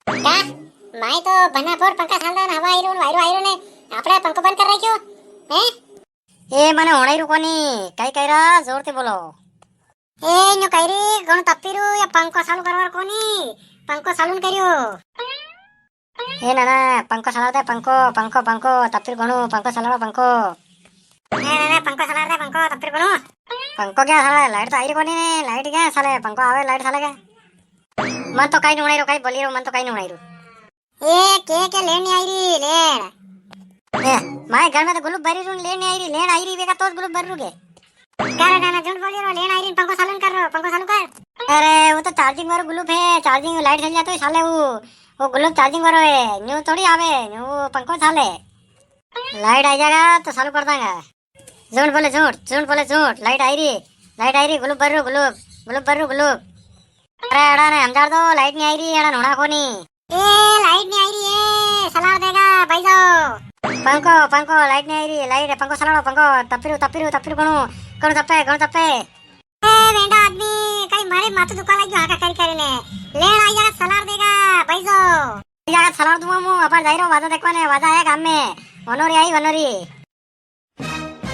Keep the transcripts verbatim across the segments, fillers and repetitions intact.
का? माई तो भनाफोर पंखा साल रहा, हवा आई रो, वायरो आई रो ने, आपणे पंखो बंद कर रख्यो, हैं? ए, मने होणाई रो कोनी, कई कई रा, जोर ते बोलो। ए, न्यू कई री, घणो तपी रू, या पंखो चालू करवार कोनी, पंखो चालू न करियो। ए ना ना, पंखो चला दे, पंखो, पंखो, पंखो, तपी रू घणो, पंखो चलाड़ो, पंखो। ए ना ना, पंखो चला दे, पंखो, तपी रू घणो। पंखो क्या साले, लाइट तो आई री कोनी ने, लाइट क्या साले, पंखो आवे, लाइट साले क्या? मन तो कई नी होणाई रो, कई बोली रो, मन तो कई नी होणाई रो। ए, के, के लेण नी आई री, लेण। ए, मारे घर में तो गुलूब भरी रू, लेण नी आई री, लेण आई री, वेगा तो गुलूब भर रू के। करे ना, ना, झूठ बोली रो, लेण आई री, पंखो चालू कर रो, पंखो चालू कर। अरे, वो तो चार्जिंग वारो गुलूब है, चार्जिंग लाइट चल जातो है साले वो, वो गुलूब चार्जिंग वारो है, न्यू थोड़ी आवे, न्यू वो पंखो साले। लाइट आई जागा तो चालू कर दांगा। झूठ बोले झूठ, झूठ बोले झूठ, लाइट आई री, लाइट आई री, गुलूब भर रू, गुलूब, गुलूब भर रू, गुलूब। अरे, अड़ा ने हमजाड़ दो, लाइट नी आई री, अड़ा नोना कोनी। ए, लाइट नी आई री है, सलार देगा, भाई जाओ। पंखो, पंखो, लाइट नी आई री, लाइट, पंखो सलाड़ो, पंखो, तपी रू, तपी रू, तपी रू घणो, घणो तपे, घणो तपे। ए, वेंडा आदमी, कई मारे माथो दुखा लाग्यो, हाका करी करी ने। लेण आई जागा, सलार देगा, भाई जाओ। आई जागा, सलार दूंगा मु, अबार जाई रो, वाजा देखवा ने, वाजा आया गाम में। वनोरी आई, वनोरी।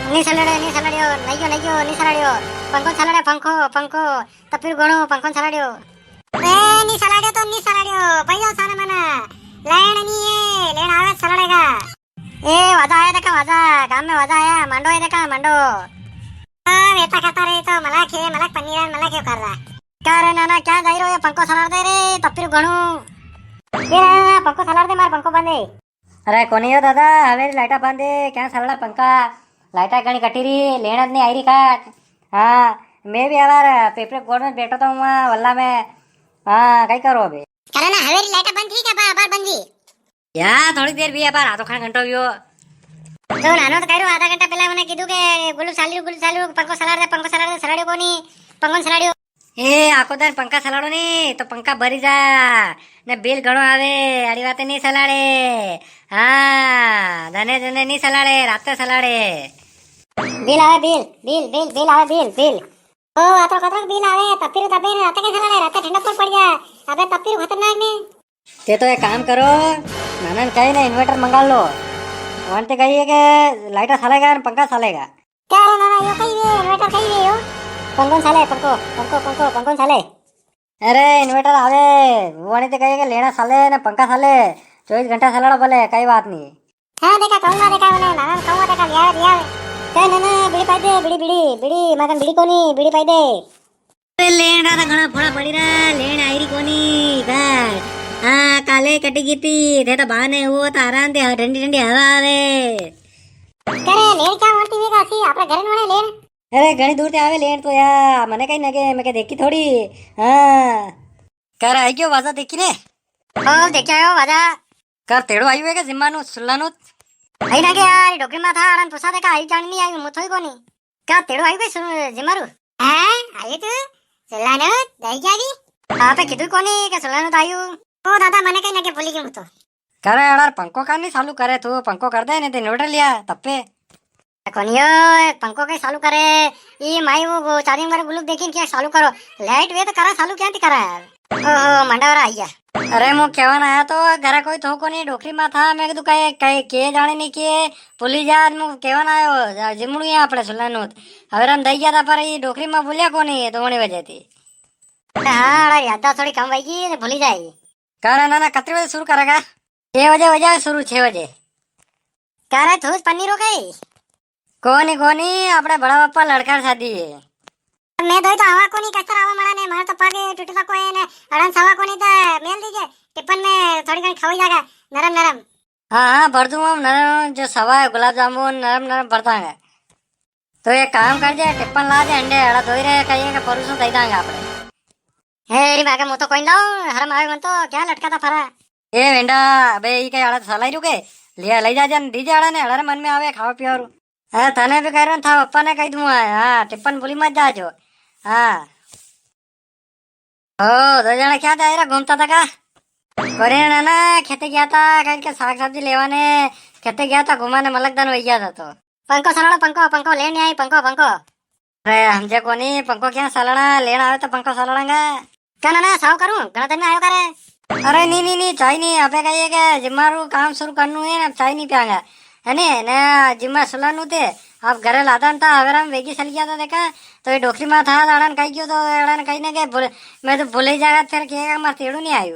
नी सलाड़े, नी सलाड़ियो, नैयो, नैयो, नी सलाड़ियो। पंखो सलाड़े, पंखो, पंखो। तपीर घणो, पंखो सलाड़ियो। ए, नी सलाड़ियो तो नी सलाड़ियो। भाई, सारा मना। लेण नी है, लेण आवे सलाड़ेगा। ए, वाजा आया देखा, वाजा। गाम में वाजा आया, मांडो है देखा, मांडो। आ, वेता खाता रे तो मलाख है, मलाख पन्नी रे, मलाख क्यों कर रहा? क्या रे नाना, क्या जाई रो, ये पंखो सलाड़ दे रे, तपीर घणो। ए नाना, पंखो सलाड़ दे, मार पंखो बंद है। अरे कोनी हो दादा, हवेरी लाइटा बंद है, क्या सलाड़ा पंखा, लाइटा घणी कटी री, लेण नी आई री काट। हाँ, मैं भी यार पेपर गोड़ में बैठो तो हुआ वल्ला में। हाँ, कई करो अबे? करे ना, हवेरी लाइटा बंद थी क्या? बा-, बार बंद थी? या, थोड़ी देर भी है, बार आधो खान घंटो हुयो। तो नानो तो कह रहो, आधा घंटा पहला मैंने कीधु के गुलू चाली रू, गुलू चाली रू, पंखो सलाड़ दे, पंखो सलाड़ दे, सलाड़ियो कोनी, पंखो नी सलाड़ियो। ए, आखो दन पंखा सलाड़ो नी, तो पंखा बरी जा, ने बिल घणो आवे, अड़ी वाते नी सलाड़े। हाँ, दने दने नी सलाड़े, राते सलाड़े। बिल आवे, बिल, बिल, बिल, बिल आवे, बिल, बिल। ओ, अतरो कतरो बिल आवे, तपीरू तपे ने राते के सलाड़े, राते ठंडा पर पड़ जा। अबे तपीरू खतरनाक ने। ते तो एक काम करो, नाना ने कही ने inverter मंगा लो। वणते कही है के लाइटा सालेगा ने पंखा सालेगा। क्या रे नाना, यो कई वे, inverter कई वे यो? पंखो साले, पंखो, पंखो, पंखो, पंखो साले। अरे, inverter आवे, वो वणी ते कहे के लेना साले ने पंखा साले, चौबीस घंटा सालड़ा बोले, कई बात नी। हाँ, देखा, कहूंगा, देखा, उन्हें, नाना ने कहूंगा, देखा, लिया, लिया। ए, नाना, बीड़ी पाई दे, बीड़ी, बीड़ी, बीड़ी, मगन बीड़ी कोनी, बीड़ी पाई दे। अरे, लेण रा तो घणा फोड़ा पड़ी रा, लेण आई री कोनी, बस। हाँ, काले कटी गई थी, थे तो बहाने वो तो आराम दे, ठंडी ठंडी हवा आवे। करे, लेण क्या मारती वे कासी, आपणे घरे नी वणे लेण। अरे, घणी दूर ते आवे लेण तो या, मने कई नगे, मैं के देखी थोड़ी। हाँ। कर आई गयो वाजा देखी ने? ओ, देखी आयो वाजा। कर तेड़ो आयो है के जिम्मा नु, सुल्ला नु? आई ना के यार, डोकरी माथा, अड़न पुसा देखा, आई जान नी आई, मु थोई कोनी। का तेड़ो आयो के सुन, जिम्मा रू? हैं? आयो तू? सुल्ला नु, दई क्या भी? आपे किदू कोनी के सुल्ला नु तो आयो। ओ दादा, मने कई नगे भूली गयो मु तो। करे यार, पंखो का नी चालू करे तू, पंखो कर दे, नी तो inverter लिया, तप्पे। कोनियो, पंखो कई चालू करे, ई माई वो, वो चार्जिंग वारो गुलूब देखी ने क्या चालू करो, लाइट वे तो करा, चालू क्या थी करा यार। ओहो, मंडावरा आइया। अरे, मु केवा ने आया तो, घरे कोई थो कोनी, डोकरी माथा, मैं कीधु कई, कई, के जाने नी के, भूली जा, मु केवा ने आयो, जा, जिमणू है आपणे सुल्ला नु। हवेरा में दई गया था, पर ई डोकरी में भूलिया कोनी, तो वणी वजह थी। हाँ, अड़ा याद थोड़ी कम वई गी, भूली जाई। करे ना, ना, कतरी बजे शुरू करेगा? छह बजे हो जावे शुरू, छह बजे। करे थूस पन्नी रो गई? कोनी, कोनी, आपणे बड़ा पापा लड़का शादी है। मैं दोई तो आवा कोनी, कस्तर आवा मड़ा ने, मारे तो पागे टूटी तको है ने, अड़न सवा कोनी तो मेल दीजे, टिप्पन में थोड़ी घणी खवाई जागा, नरम नरम। हाँ, हाँ, भर दूंगा नरम, जो सवा है, गुलाब जामुन, नरम नरम भर दांगे। तो एक काम कर जे, टिप्पन ला जे अंडे, अड़ा दोई रे, कहिए के परोसू दई दांगे आपणे। हे, री मागे, मु तो कोई लाऊं, हरम आवे मन तो, क्या लटका था फरा? ए वेंडा, अबे, ई कई आड़ा तो साला ही रुके, लिया, लई जा जे, दीजे आड़ा ने, अड़ा रे मन में आवे, खावा पीवा रू। हाँ, थाने भी कह रहा था, पप्पा ने कही दूंगा, हाँ, टिप्पन भूली मत जाजो। हाँ। ओ, दो जना क्या था, घूमता था का? कोरे ना, ना, खेते गया था, कल के साग सब्जी लेवाने, खेते गया था, घुमाने, मलक दन वही गया था तो। पंखो सलाड़ो, पंखो, पंखो, लेण नी आई, पंखो, पंखो। अरे, हमजे कोनी, पंखो क्या सलाड़ा, लेण आवे तो पंखो सलाड़ांगा। क्या ना, ना, साव करूं, घणा दिन में आयो करे। अरे नी, नी, नी, चाय नी, अबे कई है के जिम्मा रू काम शुरू करनू है, अब चाय नी पियांगा, है ने? ने जिम्मा सुलानू थे, अब घरे लादा न था, हवेरा में वेगी सल गया था, देखा, तो ये डोकरी माँ था, अड़ा ने कई गयो, तो अड़ा ने कई ने के बोले, मैं तो भूले ही जागा, फिर कहेगा, "मार तेड़ू नी आयु।"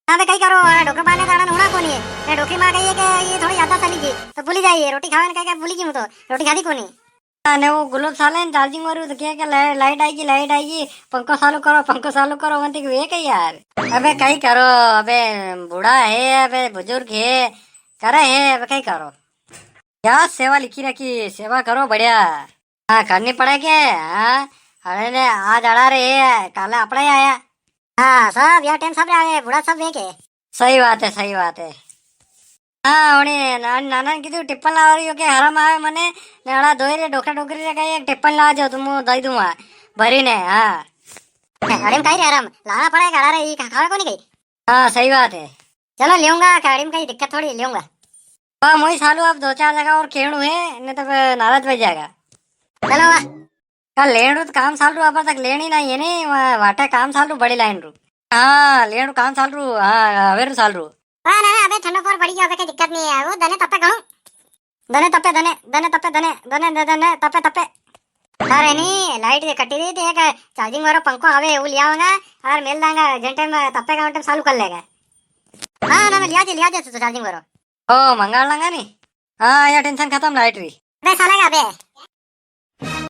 हाँ बे, कई करो, अरे डोकरी माँ ने तो अड़ा ने हुणा कोनी है, ने डोकरी माँ कई है के ये थोड़ी ज्यादा सली गई, तो भूली जाइए, रोटी खावे ने कई के भूली गई हूँ तो, रोटी खादी कोनी। अने वो गुलाब साले ने charging मारू तो के, के लाइ-, लाइट आएगी, लाइट आएगी, पंखो चालू करो, पंखो चालू करो, मत के वे के यार। अबे कई करो, अबे बूढ़ा है, अबे बुजुर्ग है, करे है, अबे कई करो। क्या सेवा लिखी रखी, सेवा करो बढ़िया। हाँ, करनी पड़े के, हाँ। अरे ने, आज अड़ा रे, काले अपड़ा ही आया। हाँ, सब यार, टेम सब रे आवे, बूढ़ा सब वे के। सही बात है, सही बात है। हाँ, उणी नान-, नाना ने कीधु टिप्पण लावा री हो के हरम आवे मने, ने अड़ा दोई रे डोकरा डोकरी रे कई एक टिप्पण लावा जो तो मूं दई दूंगा, भरी ने, हाँ। अरे में कई रे हरम, लाना पड़े के अड़ा रे, ई खा-, खावे कोनी कई? हाँ, सही बात है। चलो, लेऊंगा, गाड़ी में कई दिक्कत थोड़ी, लेऊंगा। हाँ, मूं ई सालू अब दो चार जगह और खेणू है, नी तो फिर नाराज बन जाएगा। चलो, वाह। का लेण रू तो काम चाल रू, अबार तक लेण ही नी है नी, वा-, वाटे काम चाल रू बड़ी लाइन रू। हाँ, लेण रू काम चाल रू, हाँ, हवेरू चाल रू। हाँ, ना, ना, अबे ठंडो पोर पड़ी गयो, अबे कई दिक्कत नी है, वो दने तपे घणो। दने तपे, दने, दने तपे, दने, दने, दने, दने, तपे, तपे। अरे नी, लाइट ये कटी री थी, एक charging वारो पंखो आवे, वो ले आवांगा, और मेल दांगा, जण टेम तपेगा, उण टेम चालू कर लेगा। हाँ, ना, मैं लिया जे, लिया जे, तो charging वारो। ओ, मंगा लांगा नी। हाँ, या tension खत्म लाइट री। अबे साला का बे।